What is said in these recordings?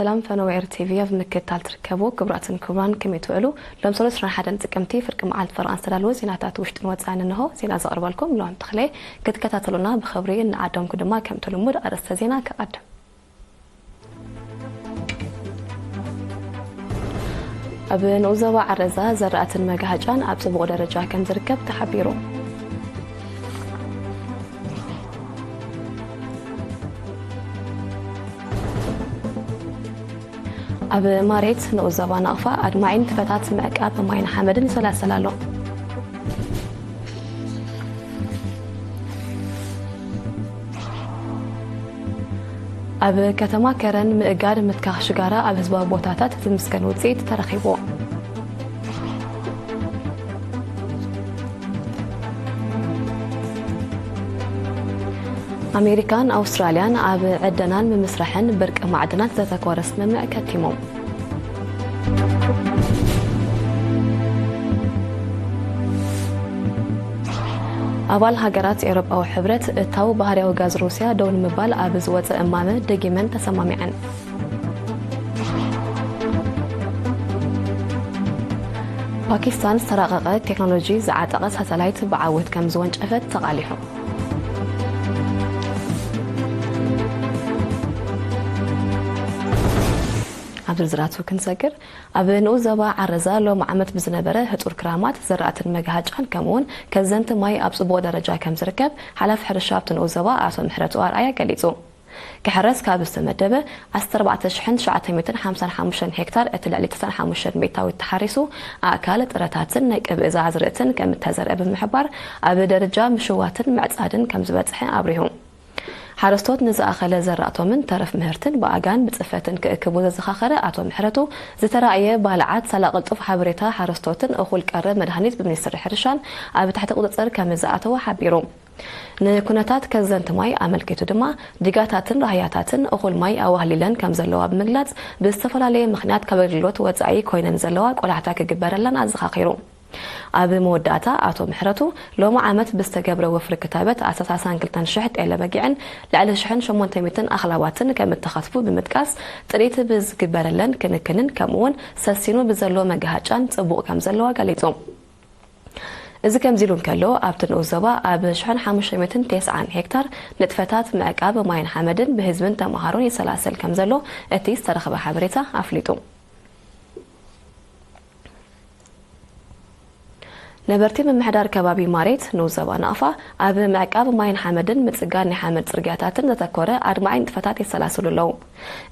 ሰላም ፈነወ ኤር ቲቪ ኣብ ምክትታል ትርከቡ ክቡራትን ክቡራን፣ ከመይ ትውዕሉ? ሎም ሰሉስ ዕስራን ሓደን ጥቅምቲ ፍርቂ መዓልቲ ፈረቓን ዝተዳለወ ዜናታት ውሽጥን ወጻእን እንሆ። ዜና ዘቕርበልኩም ሎም ተኽለ። ክትከታተሉና ብኽብሪ እናዓደምኩ ድማ ከምቲ ልሙድ ኣርእስተ ዜና ከቐድም። ኣብ ንኡስ ዞባ ዓረዛ ዘራእትን መጋሃጫን ኣብ ጽቡቕ ደረጃ ከም ዝርከብ ተሓቢሩ። ኣብ ማሬት ንኡስ ዞባ ናቕፋ ኣድማዒ ንጥፈታት ምዕቃብ ማይን ሓመድን ይሰላሰል ኣሎ። ኣብ ከተማ ከረን ምእጋድ ምትካኽ ሽጋራ ኣብ ህዝባዊ ቦታታት ዝምስገን ውፅኢት ተረኺቡ። ኣሜሪካን ኣውስትራልያን ኣብ ዕደናን ምምስራሕን ብርቂ ማዕድናት ዘተኮረ ስምምዕ ከቲሞም። ኣባል ሃገራት ኤውሮጳዊ ሕብረት እታው ባህርያዊ ጋዝ ሩስያ ደው ንምባል ኣብ ዝወጸ እማመ ደጊመን ተሰማሚዐን። ፓኪስታን ዝተራቐቐ ቴክኖሎጂ ዝዓጠቐ ሳተላይት ብዓወት ከም ዝወንጨፈት ተቓሊሑ። ኣብ ዝርዝራቱ ክንሰግር፣ ኣብ ንኡስ ዞባ ዓረዛ ሎሚ ዓመት ብዝነበረ ህጹር ክራማት ዘራእትን መጋሃጫን ከምኡውን ከዘንቲ ማይ ኣብ ጽቡቕ ደረጃ ከም ዝርከብ ሓላፊ ሕርሻ ኣብቲ ንኡስ ዞባ ኣቶ ምሕረቱ ኣርኣያ ገሊጹ። ክሕረስ ካብ ዝተመደበ ዓሰርተ ኣርባዕተ ሽሕን ትሽዓተ ሚእትን ሓምሳን ሓሙሽተን ሄክታር እቲ ልዕሊ ትስዓን ሓሙሽተን ሚእታዊት ተሓሪሱ ኣእካል ጥረታትን ናይ ቅብእ ኣዝርእትን ከም እተዘርአ ብምሕባር ኣብ ደረጃ ምሽዋትን ምዕጻድን ከም ዝበጽሐ ኣብሪሁ። ሓረስቶት ንዝኣኸለ ዘራእቶምን ተረፍ ምህርትን ብኣጋን ብጽፈትን ክእክቡ ዘዘኻኸረ ኣቶ ምሕረቱ ዝተራእየ ባልዓት ሳላ ቅልጡፍ ሓበሬታ ሓረስቶትን እኹል ቀረብ መድሃኒት ብሚኒስትሪ ሕርሻን ኣብ ትሕቲ ቁጽጽር ከም ዝኣተወ ሓቢሩ። ንኩነታት ከዘንቲ ማይ ኣመልኪቱ ድማ ዲጋታትን ራህያታትን እኹል ማይ ኣዋህሊለን ከም ዘለዋ ብምግላጽ ብዝተፈላለየ ምኽንያት ካብ ኣገልግሎት ወጻኢ ኮይነን ዘለዋ ቆላሕታ ክግበረለን ኣዘኻኺሩ። ኣብ መወዳእታ ኣቶ ምሕረቱ ሎሚ ዓመት ብዝተገብረ ወፍሪ ክታበት ኣስታት ዓሰርተ ክልተ ሽሕ ጤለ በጊዕን ልዕሊ ሽሕን ሸሞንተ ሚእትን ኣኽላባትን ከም እተኸትቡ ብምጥቃስ ጥሪት ብዝግበረለን ክንክንን ከምኡውን ሰሲኑ ብዘሎ መጋሃጫን ጽቡቕ ከም ዘለዋ ገሊጹ። እዚ ከምዚ ኢሉ እንከሎ ኣብቲ ንኡስ ዞባ ኣብ ሽሕን ሓሙሽተ ሚእትን ተስዓን ሄክታር ንጥፈታት ምዕቃብ ማይን ሓመድን ብህዝብን ተምሃሮን ይሰላሰል ከም ዘሎ እቲ ዝተረኸበ ሓበሬታ ኣፍሊጡ። ነበርቲ ምምሕዳር ከባቢ ማሬት ንኡስ ዞባ ናቕፋ ኣብ ምዕቃብ ማይን ሓመድን ምጽጋን ናይ ሓመድ ጽርግያታትን ዘተኮረ ኣድማዒ ንጥፈታት የሰላስሉ ኣለዉ።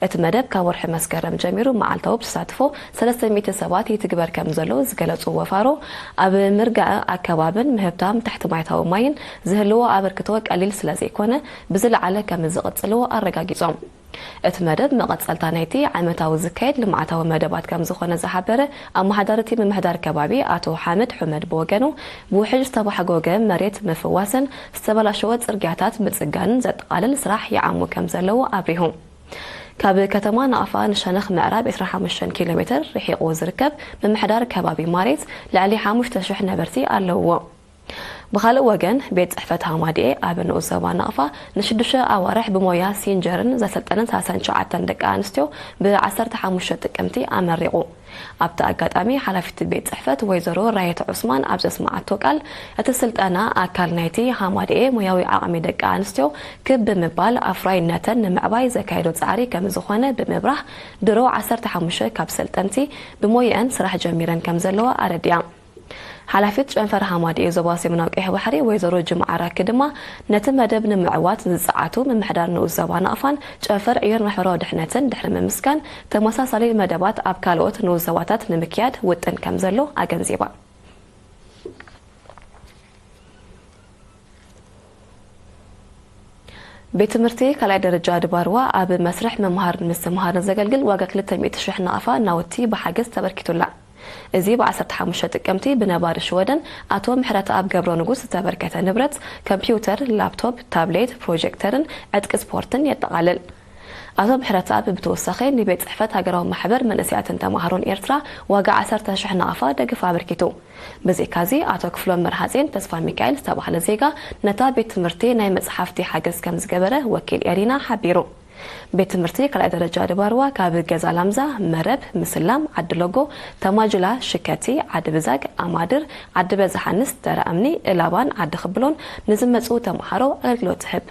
እቲ መደብ ካብ ወርሒ መስከረም ጀሚሩ መዓልታዊ ብተሳትፎ ሰለስተ ሚእቲ ሰባት ይትግበር ከም ዘሎ ዝገለጹ ወፋሮ፣ ኣብ ምርጋእ ኣከባብን ምህብታም ትሕቲ ማይታዊ ማይን ዝህልዎ ኣበርክቶ ቀሊል ስለ ዘይኮነ ብዝለዓለ ከም ዝቕጽልዎ ኣረጋጊጾም። እቲ መደብ መቐጸልታ ናይቲ ዓመታዊ ዝካየድ ልምዓታዊ መደባት ከም ዝኾነ ዝሓበረ ኣመሓዳሪ እቲ ምምሕዳር ከባቢ ኣቶ ሓምድ ሑመድ ብወገኑ፣ ብውሕጅ ዝተባሕጎገ መሬት ምፍዋስን ዝተበላሸወ ጽርግያታት ምጽጋንን ዘጠቓልል ስራሕ ይዓሙ ከም ዘለዉ ኣብሪሁ። ካብ ከተማ ናቕፋ ንሸነኽ ምዕራብ ዕስራን ሓሙሽተን ኪሎ ሜትር ርሒቑ ዝርከብ ምምሕዳር ከባቢ ማሬት ልዕሊ ሓሙሽተ ሽሕ ነበርቲ ኣለውዎ። ብኻልእ ወገን፣ ቤት ጽሕፈት ሃማድኤ ኣብ ንኡስ ዞባ ናቕፋ ንሽዱሽተ ኣዋርሕ ብሞያ ሲንጀርን ዘሰልጠነን ሰላሳን ትሽዓተን ደቂ ኣንስትዮ ብ ዓሰርተ ሓሙሽተ ጥቅምቲ ኣመሪቑ። ኣብቲ ኣጋጣሚ፣ ሓላፊት ቤት ጽሕፈት ወይዘሮ ራየት ዑስማን ኣብ ዘስመዓቶ ቃል፣ እቲ ስልጠና ኣካል ናይቲ ሃማድኤ ሞያዊ ዓቕሚ ደቂ ኣንስትዮ ክብ ብምባል ኣፍራይነተን ንምዕባይ ዘካየዶ ጻዕሪ ከም ዝኾነ ብምብራህ፣ ድሮ ዓሰርተ ሓሙሽተ ካብ ሰልጠንቲ ብሞየአን ስራሕ ጀሚረን ከም ዘለዋ ኣረዲኣ። ሓላፊት ጨንፈር ሃማድኤ ዞባ ሰሜናዊ ቀይሕ ባሕሪ ወይዘሮ ጅምዓ ራኪ ድማ፣ ነቲ መደብ ንምዕዋት ዝጸዓቱ ምምሕዳር ንኡስ ዞባ ናቕፋን ጨንፈር ዕዮን ማሕበራዊ ድሕነትን ድሕሪ ምምስጋን፣ ተመሳሳሊ መደባት ኣብ ካልኦት ንኡስ ዞባታት ንምክያድ ውጥን ከም ዘሎ ኣገንዚባ። ቤት ትምህርቲ ካልኣይ ደረጃ ድባርዋ ኣብ መስርሕ ምምሃርን ምስትምሃርን ዘገልግል ዋጋ ክልተ ሚእቲ ሽሕ ናቕፋ ናውቲ ብሓገዝ ተበርኪቱላ። እዚ ብ ዓሰርተ ሓሙሽተ ጥቅምቲ ብነባሪ ሽወደን ኣቶ ምሕረተኣብ ገብረንጉስ ዝተበርከተ ንብረት፣ ኮምፒውተር፣ ላፕቶፕ፣ ታብሌት፣ ፕሮጀክተርን ዕጥቂ ስፖርትን የጠቓልል። ኣቶ ምሕረተኣብ ብተወሳኺ ንቤት ጽሕፈት ሃገራዊ ማሕበር መንእሰያትን ተማሃሮን ኤርትራ ዋጋ ዓሰርተ ሽሕ ናቕፋ ደገፍ ኣበርኪቱ። ብዘይካዚ፣ ኣቶ ክፍሎም መርሃጼን ተስፋ ሚካኤል ዝተባህለ ዜጋ ነታ ቤት ትምህርቲ ናይ መጽሓፍቲ ሓገዝ ከም ዝገበረ ወኪል ኤሪና ሓቢሩ። ቤት ትምህርቲ ካልኣይ ደረጃ ድባርዋ ካብ ገዛ ላምዛ፣ መረብ፣ ምስላም፣ ዓዲ ሎጎ፣ ተማጁላ፣ ሽከቲ፣ ዓዲ ብዛግ፣ ኣማድር፣ ዓዲ በዛሓንስ፣ ተራ እምኒ፣ እላባን ዓዲ ክብሎን ንዝመጹ ተምሃሮ ኣገልግሎት ትህብ።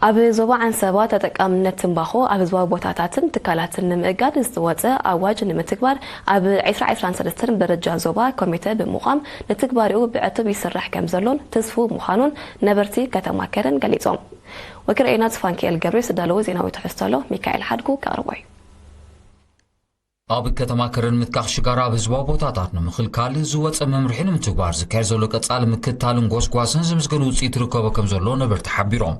ኣብ ዞባ ዓንሰባ ተጠቃምነት ትምባኾ ኣብ ህዝባዊ ቦታታትን ትካላትን ንምእጋድ ዝወፀ ኣዋጅ ንምትግባር ኣብ ዕስራ ዕስራን ሰለስተን ብደረጃ ዞባ ኮሚተ ብምቋም ንትግባሪኡ ብዕቱብ ይስራሕ ከም ዘሎን ትስፉው ምዃኑን ነበርቲ ከተማ ከረን ገሊጾም። ወኪል ሬና ፋንኪኤል ገብሬ ዝዳለዎ ዜናዊ ትሕዝቶ ኣሎ፣ ሚካኤል ሓድጉ ከቕርቦ እዩ። ኣብ ከተማ ከረን ምትካኽ ሽጋራ ኣብ ህዝባዊ ቦታታት ንምኽልካል ዝወፀ መምርሒ ንምትግባር ዝካየድ ዘሎ ቀፃሊ ምክትታልን ጎስጓስን ዝምስገን ውፅኢት ይርከቦ ከም ዘሎ ነበርቲ ሓቢሮም።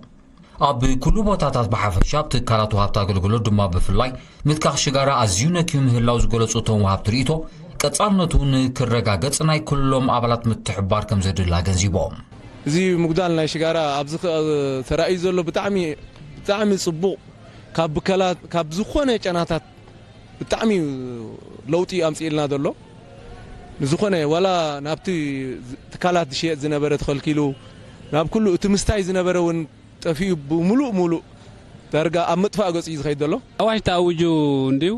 ኣብ ኩሉ ቦታታት ብሓፈሻ ኣብ ትካላት ወሃብቲ ኣገልግሎት ድማ ብፍላይ ምትካኽ ሽጋራ ኣዝዩ ነክዩ ምህላው ዝገለፁ እቶም ወሃብቲ ርኢቶ፣ ቀፃልነቱ ንክረጋገፅ ናይ ኩሎም ኣባላት ምትሕብባር ከም ዘድሊ ኣገንዚቦም። እዚ ምጉዳል ናይ ሽጋራ ኣብዚ ተራእዩ ዘሎ ብጣዕሚ ብጣዕሚ ፅቡቕ ካብ ብከላት ካብ ዝኾነ ጨናታት ብጣዕሚ እዩ ለውጢ ኣምፂእልና ዘሎ። ንዝኾነ ዋላ ናብቲ ትካላት ዝሽየጥ ዝነበረ ተኸልኪሉ ናብ ኩሉ እቲ ምስታይ ዝነበረ እውን ጠፊኡ ብሙሉእ ሙሉእ ዳርጋ ኣብ ምጥፋእ ገፁ እዩ ዝኸይድ ዘሎ። ኣዋጅ ተኣዊጁ እንድዩ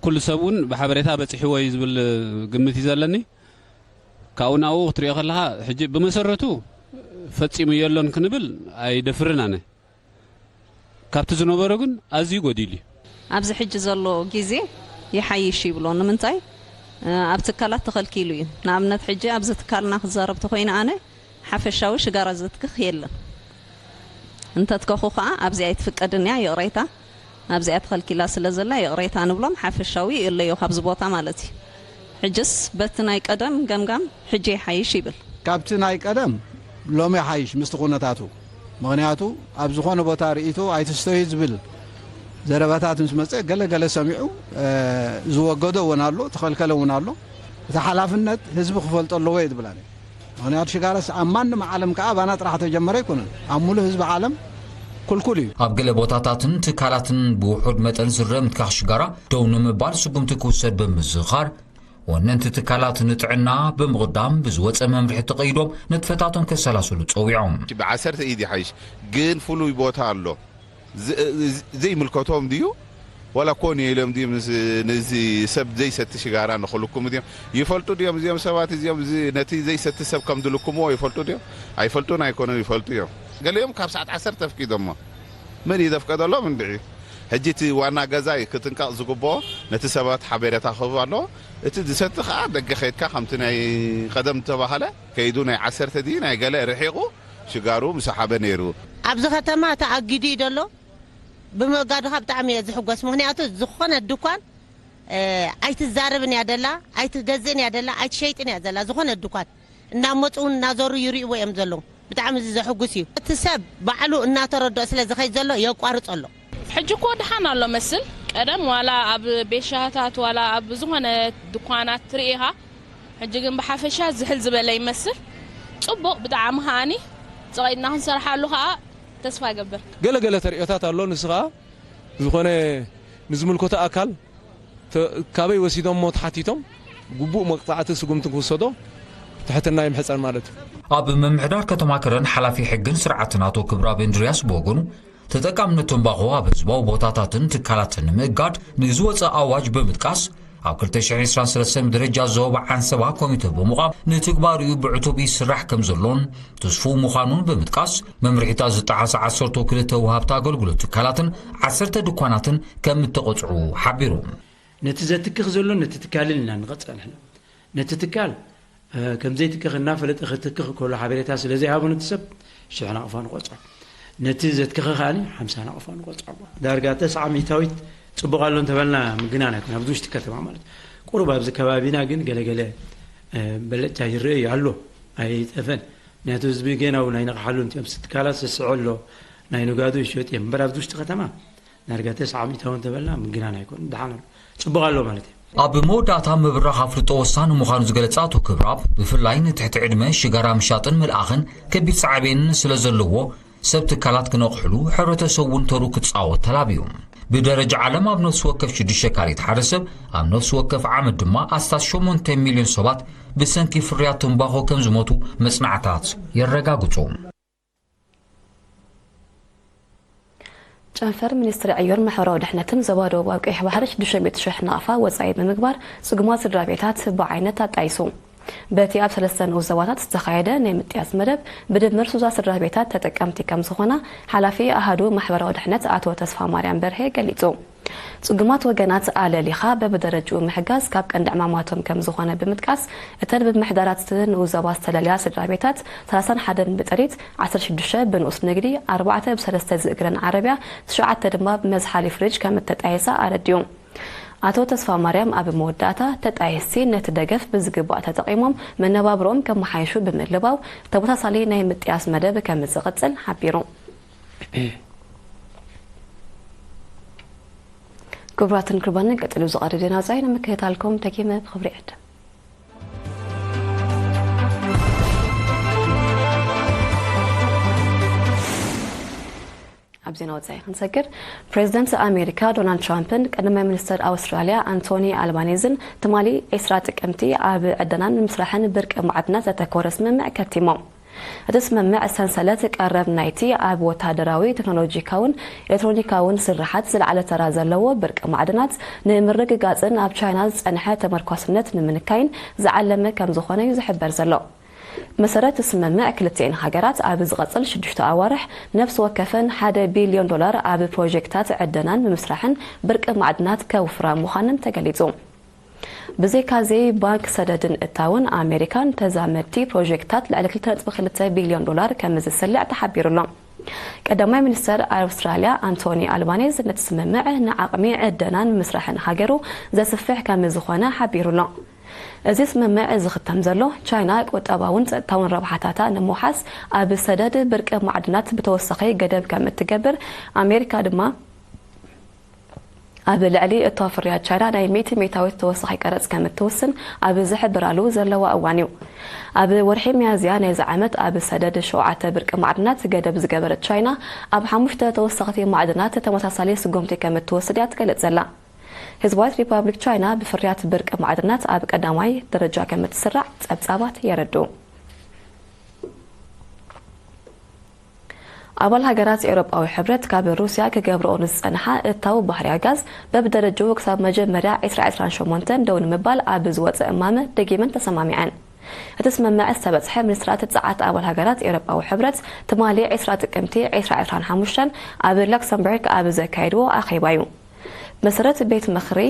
ኩሉ ሰብ እውን ብሓበሬታ በፂሕዎ እዩ ዝብል ግምት እዩ ዘለኒ። ካብኡ ናብኡ ክትሪኦ ከለኻ ሕጂ ብመሰረቱ ፈፂሙ የሎን ክንብል ኣይደፍርን ኣነ። ካብቲ ዝነበሮ ግን ኣዝዩ ጎዲሉ እዩ። ኣብዚ ሕጂ ዘሎ ግዜ ይሓይሽ ይብሎ። ንምንታይ? ኣብ ትካላት ተኸልኪሉ እዩ። ንኣብነት ሕጂ ኣብዚ ትካልና ክዛረብ ተኾይነ ኣነ ሓፈሻዊ ሽጋራ ዘትክኽ የለን። እንተትከኹ ኸዓ ኣብዚ ኣይትፍቀድን እያ፣ ይቕሬታ። ኣብዚኣ ተኸልኪላ ስለ ዘላ ይቕሬታ ንብሎም፣ ሓፈሻዊ ይእለዮ ካብዚ ቦታ ማለት እዩ። ሕጅስ በቲ ናይ ቀደም ገምጋም ሕጂ ይሓይሽ ይብል። ካብቲ ናይ ቀደም ሎሚ ይሓይሽ ምስቲ ኩነታቱ። ምኽንያቱ ኣብ ዝኾነ ቦታ ርእይቶ ኣይትስተዩ ዝብል ዘረባታት ምስ መጸ ገለ ገለ ሰሚዑ ዝወገዶ እውን ኣሎ፣ ተኸልከለ እውን ኣሎ። እቲ ሓላፍነት ህዝቢ ክፈልጦ ኣለዎ እየ ዝብል ኣነ። ምኽንያቱ ሽጋራስ ኣብ ማንም ዓለም ከኣ ኣባና ጥራሕ ተጀመረ ኣይኮነን፣ ኣብ ሙሉእ ህዝቢ ዓለም ኩልኩል እዩ። ኣብ ገለ ቦታታትን ትካላትን ብውሑድ መጠን ዝረአ ምትካኽ ሽጋራ ደው ንምባል ስጉምቲ ክውሰድ ብምዝኻር፣ ወነንቲ ትካላት ንጥዕና ብምቕዳም ብዝወፀ መምርሒ ተቐይዶም ንጥፈታቶም ከሰላስሉ ፀዊዖም። ብዓሰርተ ኢድ ይሓይሽ ግን ፍሉይ ቦታ ኣሎ። ዘይምልከቶም ድዩ ዋላ ኮን ኢሎም ድዮም ነዚ ሰብ ዘይሰቲ ሽጋራ ንኽልኩሙ ድዮም? ይፈልጡ ድዮም እዚኦም ሰባት እዚኦም ነቲ ዘይሰቲ ሰብ ከም ዝልኩምዎ ይፈልጡ ድዮም? ኣይፈልጡን ኣይኮኑን ይፈልጡ እዮም። ገሊኦም ካብ ሰዓት ዓሰርተ ኣፍቂዶሞ መን እዩ ዘፍቀደሎም እንድዒ? ሕጂ እቲ ዋና ገዛ እዩ ክጥንቀቕ ዝግብኦ፣ ነቲ ሰባት ሓቤረታ ክህብ ኣለዎ። እቲ ዝሰቲ ከዓ ደገ ከይድካ ከምቲ ናይ ቀደም ዝተባህለ ከይዱ ናይ ዓሰርተ ድዩ ናይ ገለ ርሒቑ ሽጋሩ ምሰሓበ ነይሩ። ኣብዚ ከተማ ተኣጊዱ እዩ ዘሎ። ብምእጋዱ ከዓ ብጣዕሚ እየ ዝሕጎስ። ምኽንያቱ ዝኾነት ድኳን ኣይትዛረብን እያ ደላ፣ ኣይትገዝእን እያ ደላ፣ ኣይትሸይጥን እያ ዘላ። ዝኾነት ድኳን እናመፁ እውን እናዞሩ ይርእይዎ እዮም ዘለዉ። ብጣዕሚ እዚ ዘሕጉስ እዩ። እቲ ሰብ ባዕሉ እናተረድኦ ስለ ዝኸይድ ዘሎ የቋርፅ ኣሎ። ሕጂ እኮ ደሓን ኣሎ መስል። ቀደም ዋላ ኣብ ቤት ሻህታት ዋላ ኣብ ዝኾነ ድኳናት ትርኢ ኢኻ። ሕጂ ግን ብሓፈሻ ዝሕል ዝበለ ይመስል። ፅቡቕ ብጣዕሚ ከዓኒ ፅቐ ኢድና ክንሰርሓሉ ከዓ ተስፋ እገብር። ገለ ገለ ተርእዮታት ኣሎ። ንሱ ከዓ ዝኾነ ንዝምልከቶ ኣካል ካበይ ወሲዶሞ ተሓቲቶም ግቡእ መቕፃዕትን ስጉምትን ክውሰዶ ትሕትና ይምሕፀን ማለት እዩ። ኣብ ምምሕዳር ከተማ ከረን ሓላፊ ሕግን ስርዓትን ኣቶ ክብረኣብ እንድርያስ ብወገኑ፣ ተጠቃምነት ትምባኾ ኣብ ህዝባዊ ቦታታትን ትካላትን ንምእጋድ ንዝወፀ ኣዋጅ ብምጥቃስ፣ ኣብ ክልተ ሽሕን ዕስራን ሰለስተን ብደረጃ ዞባ ዓንሰባ ኮሚተ ብምቋም ንትግባሪኡ ብዕቱብ ይስራሕ ከም ዘሎን ትስፉው ምዃኑን ብምጥቃስ፣ መምርሒታት ዝጠሓሳ ዓሰርተ ክልተ ወሃብቲ ኣገልግሎት ትካላትን ዓሰርተ ድኳናትን ከም እተቐፅዑ ሓቢሩ። ነቲ ዘትክኽ ዘሎን ነቲ ትካልን ኢና ንቐጽዕ ንሕና። ነቲ ትካል ከም ዘይትክኽ እናፈለጠ ክትክኽ ከሎ ሓበሬታ ስለ ዘይሃቦ ነቲ ሰብ ሽሕ ናቕፋ ንቖጽዖ። ነቲ ዘትከኸ ከኣ ሓምሳ ናቕፋ ንቖጽዖ። ዳርጋ ተስዓ ሚእታዊት ጽቡቕ ኣሎ እንተበልና ምግናን ኣይኮነ ኣብዚ ውሽጢ ከተማ ማለት እዩ። ቁሩብ ኣብዚ ከባቢና ግን ገለገለ በለጭታ ይረአ እዩ ኣሎ ኣይጠፈን። ምክንያቱ ህዝቢ ገና እውን ኣይነቕሓሉን እቲ ትካላት ስስዐ ኣሎ ናይ ንጋዱ ይሸጡ እዮም እምበር ኣብዚ ውሽጢ ከተማ ዳርጋ ተስዓ ሚእታዊ እንተበልና ምግናን ኣይኮነን፣ ደሓን ኣሎ፣ ጽቡቕ ኣሎ ማለት እዩ። ኣብ መወዳእታ ምብራኽ ኣፍልጦ ወሳኒ ምዃኑ ዝገለጸ ኣቶ ክብረኣብ፣ ብፍላይ ንትሕቲ ዕድመ ሽጋራ ምሻጥን ምልኣኽን ከቢድ ሳዕቤን ስለ ዘለዎ፣ ሰብ ትካላት ክነቕሕሉ፣ ሕብረተሰብ እውን ተርኡ ክጻወት ተላብዩ። ብደረጃ ዓለም ኣብ ነፍሲ ወከፍ ሽዱሽተ ካልኢት ሓደ ሰብ፣ ኣብ ነፍሲ ወከፍ ዓመት ድማ ኣስታት ሸሞንተ ሚልዮን ሰባት ብሰንኪ ፍርያት ትምባኾ ከም ዝሞቱ መጽናዕታት የረጋግጹ። ጨንፈር ሚኒስትሪ ዕዮን ማሕበራዊ ድሕነትን ዞባ ደቡብ ኣብ ቀይሕ ባሕሪ ሽዱሽተ ሚእቲ ሽሕ ናቕፋ ወጻኢ ብምግባር ጽጉማት ስድራ ቤታት ብዓይነት ኣጣይሱ። በቲ ኣብ ሰለስተ ንኡስ ዞባታት ዝተኻየደ ናይ ምጥያስ መደብ ብድምር ሱሳ ስድራ ቤታት ተጠቀምቲ ከም ዝኾና ሓላፊ ኣሃዱ ማሕበራዊ ድሕነት ኣቶ ተስፋ ማርያም በርሄ ገሊጹ። ጽጉማት ወገናት ኣለሊኻ በብደረጅኡ ምሕጋዝ ካብ ቀንዲ ዕማማቶም ከም ዝኾነ ብምጥቃስ፣ እተን ብምሕዳራት ንኡስ ዞባ ዝተለልያ ስድራ ቤታት ሰላሳን ሓደን ብጥሪት፣ ዓሰርተ ሽዱሽተ ብንኡስ ንግዲ፣ ኣርባዕተ ብሰለስተ ዝእግረን ዓረብያ፣ ትሽዓተ ድማ ብመዝሓሊ ፍሪጅ ከም እተጣየሳ ኣረዲኡ። ኣቶ ተስፋ ማርያም ኣብ መወዳእታ፣ ተጣየስቲ ነቲ ደገፍ ብዝግባእ ተጠቒሞም መነባብሮም ከመሓይሹ ብምልባው፣ ተመሳሳሊ ናይ ምጥያስ መደብ ከም ዝቕጽል ሓቢሩ። ክቡራትን ክቡራንን፣ ቀጺሉ ዝቐርብ ዜና ወጻኢ ንምክትታልኩም ደጊመ ብኽብሪ ይዕድም። ኣብ ዜና ወጻኢ ክንሰግር፣ ፕሬዚደንት ኣሜሪካ ዶናልድ ትራምፕን ቀዳማይ ሚኒስተር ኣውስትራልያ ኣንቶኒ ኣልባኔዝን ትማሊ ዕስራ ጥቅምቲ ኣብ ዕደናን ምስራሕን ብርቂ ማዕድናት ዘተኮረ ስምምዕ ከቲሞም። እቲ ስምምዕ ሰንሰለት ቀረብ ናይቲ ኣብ ወታደራዊ፣ ቴክኖሎጂካውን ኤሌክትሮኒካውን ስርሓት ዝለዓለ ተራ ዘለዎ ብርቂ ማዕድናት ንምርግጋጽን ኣብ ቻይና ዝጸንሐ ተመርኳስነት ንምንካይን ዝዓለመ ከም ዝኾነ እዩ ዝሕበር ዘሎ። መሰረት ስምምዕ ክልቲኤን ሃገራት ኣብ ዝቐጽል ሽዱሽተ ኣዋርሕ ነፍሲ ወከፈን ሓደ ቢልዮን ዶላር ኣብ ፕሮጀክታት ዕደናን ምምስራሕን ብርቂ ማዕድናት ከውፍራ ምዃነን ተገሊጹ። ብዘይካዚ ባንክ ሰደድን እታውን ኣሜሪካን ተዛመድቲ ፕሮጀክታት ልዕሊ ክልተ ነጥቢ ክልተ ቢልዮን ዶላር ከም ዝስልዕ ተሓቢሩ ኣሎ። ቀዳማይ ሚኒስተር ኣውስትራልያ ኣንቶኒ ኣልባኔዝ ነቲ ስምምዕ ንዓቕሚ ዕደናን ምስራሕን ሃገሩ ዘስፍሕ ከም ዝኾነ ሓቢሩ ኣሎ። እዚ ስምምዕ ዝኽተም ዘሎ ቻይና ቁጠባውን ጸጥታውን ረብሓታታ ንምውሓስ ኣብ ሰደድ ብርቂ ማዕድናት ብተወሳኺ ገደብ ከም እትገብር፣ ኣሜሪካ ድማ ኣብ ልዕሊ እቶ ፍርያት ቻይና ናይ ሚእቲ ሚእታዊት ተወሳኺ ቀረጽ ከም እትውስን ኣብ ዝሕብራሉ ዘለዋ እዋን እዩ። ኣብ ወርሒ ሚያዝያ ናይዚ ዓመት ኣብ ሰደድ ሸውዓተ ብርቂ ማዕድናት ገደብ ዝገበረት ቻይና፣ ኣብ ሓሙሽተ ተወሰኽቲ ማዕድናት ተመሳሳሊ ስጉምቲ ከም እትወስድ እያ ትገልጽ ዘላ። ህዝባዊት ሪፓብሊክ ቻይና ብፍርያት ብርቂ ማዕድናት ኣብ ቀዳማይ ደረጃ ከም እትስራዕ ጸብጻባት የረድኡ። ኣባል ሃገራት ኤውሮጳዊ ሕብረት ካብ ሩስያ ክገብርኦ ንዝጸንሓ እታው ባህርያ ጋዝ በብደረጅኡ ክሳብ መጀመርያ ዕስራ ዕስራን ሸሞንተን ደው ንምባል ኣብ ዝወጸ እማመ ደጊመን ተሰማሚዐን። እቲ ስምምዕ ዝተበጽሐ ሚኒስትራት ጸዓት ኣባል ሃገራት ኤውሮጳዊ ሕብረት ትማሊ ዕስራ ጥቅምቲ ዕስራ ዕስራን ሓሙሽተን ኣብ ላክሰምበርግ ኣብ ዘካየድዎ ኣኼባ እዩ። መሰረት ቤት ምኽሪ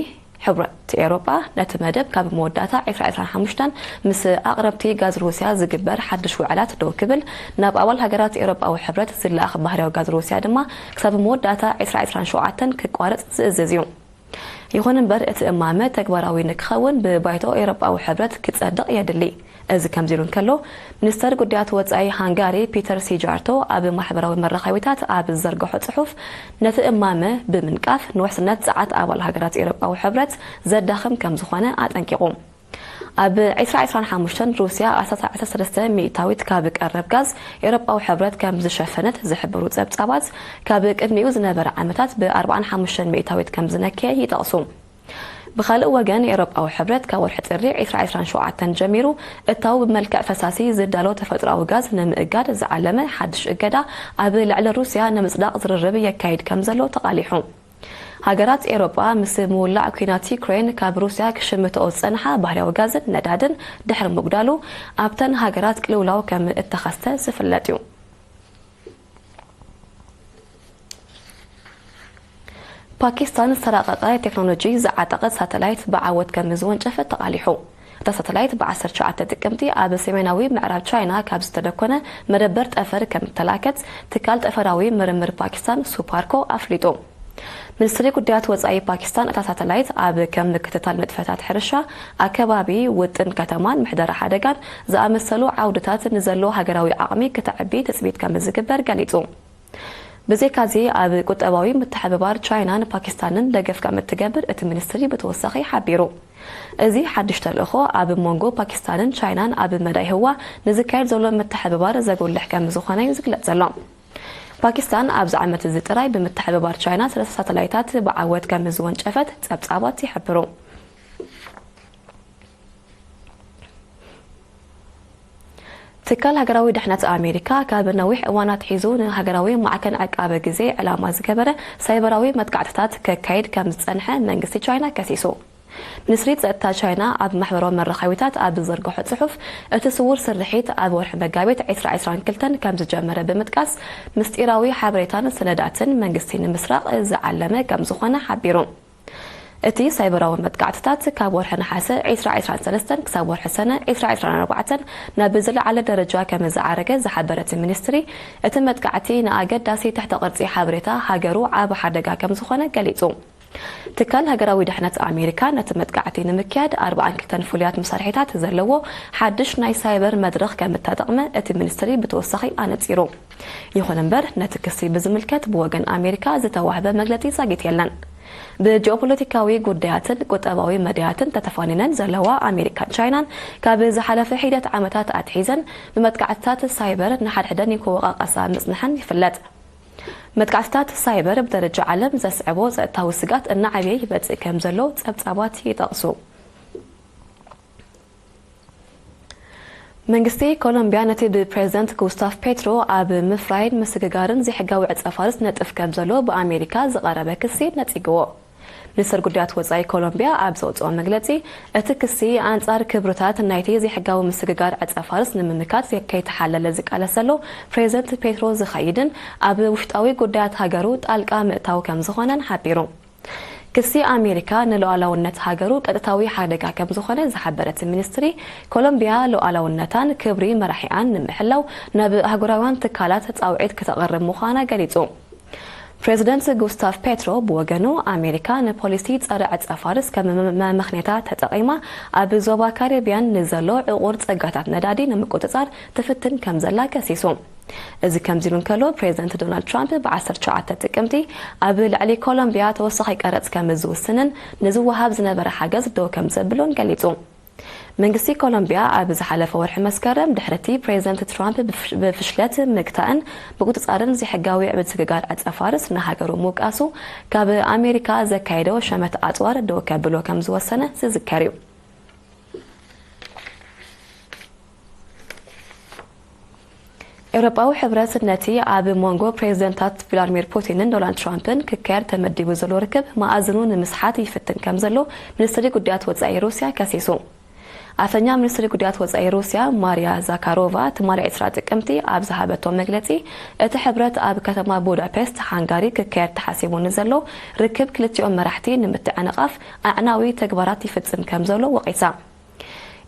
ሕብረት ኤውሮጳ ነቲ መደብ ካብ መወዳእታ ዕስራ ዕስራን ሓሙሽተን ምስ ኣቕረብቲ ጋዝ ሩስያ ዝግበር ሓድሽ ውዕላት ደው ክብል፣ ናብ ኣባል ሃገራት ኤውሮጳዊ ሕብረት ዝለኣኽ ባህርያዊ ጋዝ ሩስያ ድማ ክሳብ መወዳእታ ዕስራ ዕስራን ሸውዓተን ክቋረጽ ዝእዝዝ እዩ። ይኹን እምበር፣ እቲ እማመ ተግባራዊ ንክኸውን ብባይቶ ኤውሮጳዊ ሕብረት ክጸድቕ የድሊ። እዚ ከምዚ ኢሉ እንከሎ፣ ሚኒስተር ጉዳያት ወጻኢ ሃንጋሪ ፒተር ሲጃርቶ ኣብ ማሕበራዊ መራኸቢታት ኣብ ዝዘርግሖ ጽሑፍ፣ ነቲ እማመ ብምንቃፍ ንውሕስነት ጸዓት ኣባል ሃገራት ኤውሮጳዊ ሕብረት ዘዳኽም ከም ዝኾነ ኣጠንቂቑ። ኣብ ዕስራ ዕስራን ሓሙሽተን ሩስያ ኣስታት ዓሰርተ ሰለስተ ሚእታዊት ካብ ቀረብ ጋዝ ኤውሮጳዊ ሕብረት ከም ዝሸፈነት ዝሕብሩ ጸብጻባት፣ ካብ ቅድሚኡ ዝነበረ ዓመታት ብ ኣርባዓን ሓሙሽተን ሚእታዊት ከም ዝነከየ ይጠቕሱ። ብኻልእ ወገን፣ ኤውሮጳዊ ሕብረት ካብ ወርሒ ጥሪ ዕስራ ዕስራን ሸውዓተን ጀሚሩ እታው ብመልክዕ ፈሳሲ ዝዳሎ ተፈጥሮኣዊ ጋዝ ንምእጋድ ዝዓለመ ሓድሽ እገዳ ኣብ ልዕሊ ሩስያ ንምጽዳቕ ዝርርብ የካይድ ከም ዘሎ ተቓሊሑ። ሃገራት ኤውሮጳ ምስ ምውላዕ ኲናት ዩክሬን ካብ ሩስያ ክሽምትኦ ዝጸንሓ ባህርያዊ ጋዝን ነዳድን ድሕሪ ምጉዳሉ ኣብተን ሃገራት ቅልውላው ከም እተኸስተ ዝፍለጥ እዩ። ፓኪስታን ዝተራቐቐ ቴክኖሎጂ ዝዓጠቐት ሳተላይት ብዓወት ከም ዝወንጨፈት ተቓሊሑ። እታ ሳተላይት ብ ዓሰርተ ትሽዓተ ጥቅምቲ ኣብ ሰሜናዊ ምዕራብ ቻይና ካብ ዝተደኮነ መደበር ጠፈር ከም እተላከት ትካል ጠፈራዊ ምርምር ፓኪስታን ሱፓርኮ ኣፍሊጡ። ሚኒስትሪ ጉዳያት ወጻኢ ፓኪስታን እታ ሳተላይት ኣብ ከም ምክትታል ንጥፈታት ሕርሻ፣ ኣከባቢ፣ ውጥን ከተማን ምሕደራ ሓደጋን ዝኣመሰሉ ዓውድታት ንዘሎ ሃገራዊ ዓቕሚ ክተዕቢ ትጽቢት ከም ዝግበር ገሊጹ። ብዘይካዚ ኣብ ቁጠባዊ ምትሕብባር ቻይናን ፓኪስታንን ደገፍ ከም እትገብር እቲ ሚኒስትሪ ብተወሳኺ ሓቢሩ። እዚ ሓድሽ ተልእኾ ኣብ መንጎ ፓኪስታንን ቻይናን ኣብ መዳይ ህዋ ንዝካየድ ዘሎ ምትሕብባር ዘጉልሕ ከም ዝኾነ እዩ ዝግለጽ ዘሎ። ፓኪስታን ኣብዚ ዓመት እዚ ጥራይ ብምትሕብባር ቻይና ሰለስተ ሳተላይታት ብዓወት ከም ዝወንጨፈት ጸብጻባት ይሕብሩ። ትካል ሃገራዊ ድሕነት ኣሜሪካ ካብ ነዊሕ እዋን ኣትሒዙ ንሃገራዊ ማዕከን ዕቃበ ግዜ ዕላማ ዝገበረ ሳይበራዊ መጥቃዕትታት ከካይድ ከም ዝጸንሐ መንግስቲ ቻይና ከሲሱ። ሚኒስትሪ ጸጥታ ቻይና ኣብ ማሕበራዊ መራኸቢታት ኣብ ዝዘርግሖ ጽሑፍ፣ እቲ ስዉር ስርሒት ኣብ ወርሒ መጋቢት ዕስራ ዕስራን ክልተን ከም ዝጀመረ ብምጥቃስ፣ ምስጢራዊ ሓበሬታን ሰነዳትን መንግስቲ ንምስራቕ ዝዓለመ ከም ዝኾነ ሓቢሩ። እቲ ሳይበራዊ መጥቃዕትታት ካብ ወርሒ ነሓሰ ዕስራ ዕስራን ሰለስተን ክሳብ ወርሒ ሰነ ዕስራ ዕስራን ኣርባዕተን ናብ ዝለዓለ ደረጃ ከም ዝዓረገ ዝሓበረ እቲ ሚኒስትሪ፣ እቲ መጥቃዕቲ ንኣገዳሲ ትሕተ ቅርጺ ሓበሬታ ሃገሩ ዓቢ ሓደጋ ከም ዝኾነ ገሊጹ። ትካል ሃገራዊ ድሕነት ኣሜሪካ ነቲ መጥቃዕቲ ንምክያድ ኣርባዓን ክልተን ፍሉያት መሳርሒታት ዘለዎ ሓድሽ ናይ ሳይበር መድረኽ ከም እተጠቕመ እቲ ሚኒስትሪ ብተወሳኺ ኣነጺሩ። ይኹን እምበር፣ ነቲ ክሲ ብዝምልከት ብወገን ኣሜሪካ ዝተዋህበ መግለጺ ዛጊት የለን። ብጂኦፖለቲካዊ ጉዳያትን ቁጠባዊ መዳያትን ተተፋኒነን ዘለዋ ኣሜሪካን ቻይናን፣ ካብ ዝሓለፈ ሒደት ዓመታት ኣትሒዘን ብመጥቃዕትታት ሳይበር ንሓድሕደን ይወቃቀሳ ምጽንሐን ይፍለጥ። መጥቃዕትታት ሳይበር ብደረጃ ዓለም ዘስዕቦ ጸጥታዊ ስጋት እናዓበየ ይመጽእ ከም ዘሎ ጸብጻባት ይጠቕሱ። መንግስቲ ኮሎምቢያ ነቲ ብፕሬዝደንት ጉስታቭ ፔትሮ ኣብ ምፍራይን ምስግጋርን ዘይሕጋዊ ዕጸ ፋርስ ነጥፍ ከም ዘሎ ብኣሜሪካ ዝቐረበ ክሲ ነጺግዎ። ሚኒስትር ጉዳያት ወጻኢ ኮሎምቢያ ኣብ ዘውጽኦ መግለጺ፣ እቲ ክሲ ኣንጻር ክብርታት ናይቲ ዘይሕጋዊ ምስግጋር ዕጸ ፋርስ ንምምካት ከይተሓለለ ዝቃለስ ዘሎ ፕሬዝደንት ፔትሮ ዝኸይድን ኣብ ውሽጣዊ ጉዳያት ሃገሩ ጣልቃ ምእታው ከም ዝኾነን ሓቢሩ። ክሲ ኣሜሪካ ንሉዓላውነት ሃገሩ ቀጥታዊ ሓደጋ ከም ዝኾነ ዝሓበረት ሚኒስትሪ፣ ኮሎምቢያ ሉዓላውነታን ክብሪ መራሒኣን ንምሕላው ናብ ኣህጉራውያን ትካላት ጻውዒት ክተቕርብ ምዃና ገሊጹ። ፕሬዝደንት ጉስታቭ ፔትሮ ብወገኑ፣ ኣሜሪካ ንፖሊሲ ጸረ ዕጸ ፋርስ ከም መመኽኔታ ተጠቒማ ኣብ ዞባ ካሪብያን ንዘሎ ዕቑር ጸጋታት ነዳዲ ንምቁጽጻር ትፍትን ከም ዘላ ከሲሱ። እዚ ከምዚ ኢሉ እንከሎ፣ ፕሬዝደንት ዶናልድ ትራምፕ ብ ዓሰርተ ትሽዓተ ጥቅምቲ ኣብ ልዕሊ ኮሎምቢያ ተወሳኺ ቀረጽ ከም ዝውስንን ንዝወሃብ ዝነበረ ሓገዝ ደው ከም ዘብሎን ገሊጹ። መንግስቲ ኮሎምቢያ ኣብ ዝሓለፈ ወርሒ መስከረም፣ ድሕሪ እቲ ፕሬዝደንት ትራምፕ ብፍ-፣ ብፍሽለት ምግታእን ምቁጽጻርን ዘይሕጋዊ ዕብድ ስግጋር ዕጸ ፋርስ ንሃገሩ ምውቃሱ፣ ካብ ኣሜሪካ ዘካየዶ ሸመት ኣጽዋር ደው ከብሎ ከም ዝወሰነ ዝዝከር እዩ። ኤውሮጳዊ ሕብረት ነቲ ኣብ መንጎ ፕሬዝደንታት ቭላድሚር ፑቲንን ዶናልድ ትራምፕን ክካየድ ተመዲቡ ዘሎ ርክብ መኣዝኑ ንምስሓት ይፍትን ከም ዘሎ ሚኒስትሪ ጉዳያት ወጻኢ ሩስያ ከሲሱ። ኣፈኛ ሚኒስትሪ ጉዳያት ወጻኢ ሩስያ ማርያ ዛካሮቫ ትማሊ ዕስራ ጥቅምቲ ኣብ ዝሃበቶ መግለጺ፣ እቲ ሕብረት ኣብ ከተማ ቡዳፔስት ሃንጋሪ ክካየድ ተሓሲቡ ንዘሎ ርክብ ክልቲኦም መራሕቲ ንምትዕንቓፍ ኣዕናዊ ተግባራት ይፍጽም ከም ዘሎ ወቒሳ።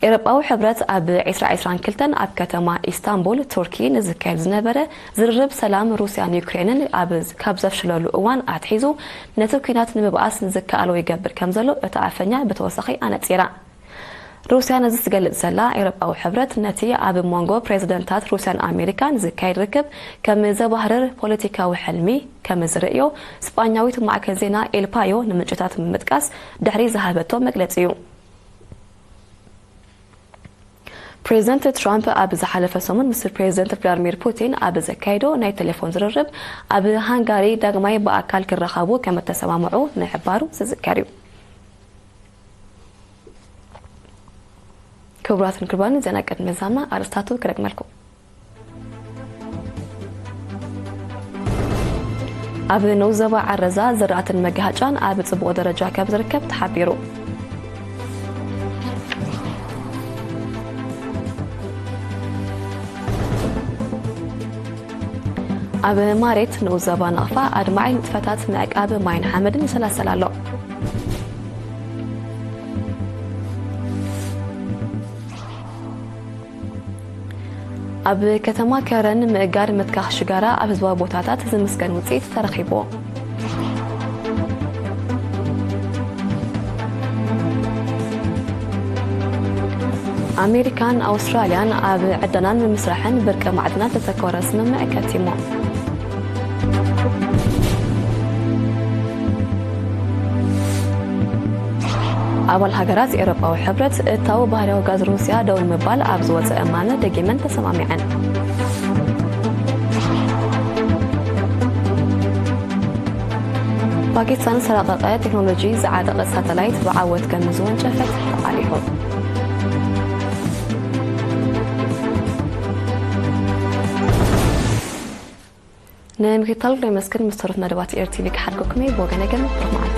ኤውሮጳዊ ሕብረት ኣብ ዕስራ ዕስራን ክልተን ኣብ ከተማ ኢስታንቡል ቱርኪ ንዝካየድ ዝነበረ ዝርርብ ሰላም ሩስያን ዩክሬንን ኣብ፣ ካብ ዘፍሽለሉ እዋን ኣትሒዙ ነቲ ኲናት ንምብኣስ ንዝከኣሎ ይገብር ከም ዘሎ እታ ኣፈኛ ብተወሳኺ ኣነጺራ። ሩስያ ነዚ ትገልጽ ዘላ፣ ኤውሮጳዊ ሕብረት ነቲ ኣብ መንጎ ፕሬዝደንታት ሩስያን ኣሜሪካን ዝካየድ ርክብ ከም ዘባህርር ፖለቲካዊ ሕልሚ ከም ዝርእዮ ስጳኛዊት ማዕከን ዜና ኤል ፓዮ ንምንጭታት ብምጥቃስ ድሕሪ ዝሃበቶ መግለጺ እዩ። ፕሬዝደንት ትራምፕ ኣብ ዝሓለፈ ሰሙን ምስ ፕሬዝደንት ቭላድሚር ፑቲን ኣብ ዘካየዶ ናይ ቴሌፎን ዝርርብ፣ ኣብ ሃንጋሪ ዳግማይ ብኣካል ክራኸቡ ከም እተሰማምዑ ምሕባሩ ዝዝከር እዩ። ክቡራትን ክቡራን፣ ዜና ቅድሚ ምዛምና ኣርእስታቱ ክደግመልኩም። ኣብ ንኡስ ዞባ ዓረዛ ዝራእትን መጋሃጫን ኣብ ጽቡቕ ደረጃ ከም ዝርከብ ተሓቢሩ። ኣብ ማሬት ንኡስ ዞባ ናቕፋ ኣድማዒ ንጥፈታት ምዕቃብ ማይን ሓመድን ይሰላሰል ኣሎ። ኣብ ከተማ ከረን ምእጋድ ምትካኽ ሽጋራ ኣብ ህዝባዊ ቦታታት ዝምስገን ውጽኢት ተረኺቡ። ኣሜሪካን ኣውስትራልያን ኣብ ዕደናን ምምስራሕን ብርቂ ማዕድናት ዘተኮረ ስምምዕ ከቲሞም። ኣባል ሃገራት ኤውሮጳዊ ሕብረት እታዊ ባህርያዊ ጋዝ ሩስያ ደው ንምባል ኣብ ዝወጸ እማመ ደጊመን ተሰማሚዐን። ፓኪስታን ዝተራቐቐ ቴክኖሎጂ ዝዓጠቐት ሳተላይት ብዓወት ከም ዝወንጨፈት ተቓሊዑ። ንምክትታል ጉዳይ መስክን ምስ ተረፉ መደባት ኤር ቲቪ ክሓድገኩም እየ። ብወገነ ግን ርሑቕ መዓልቲ።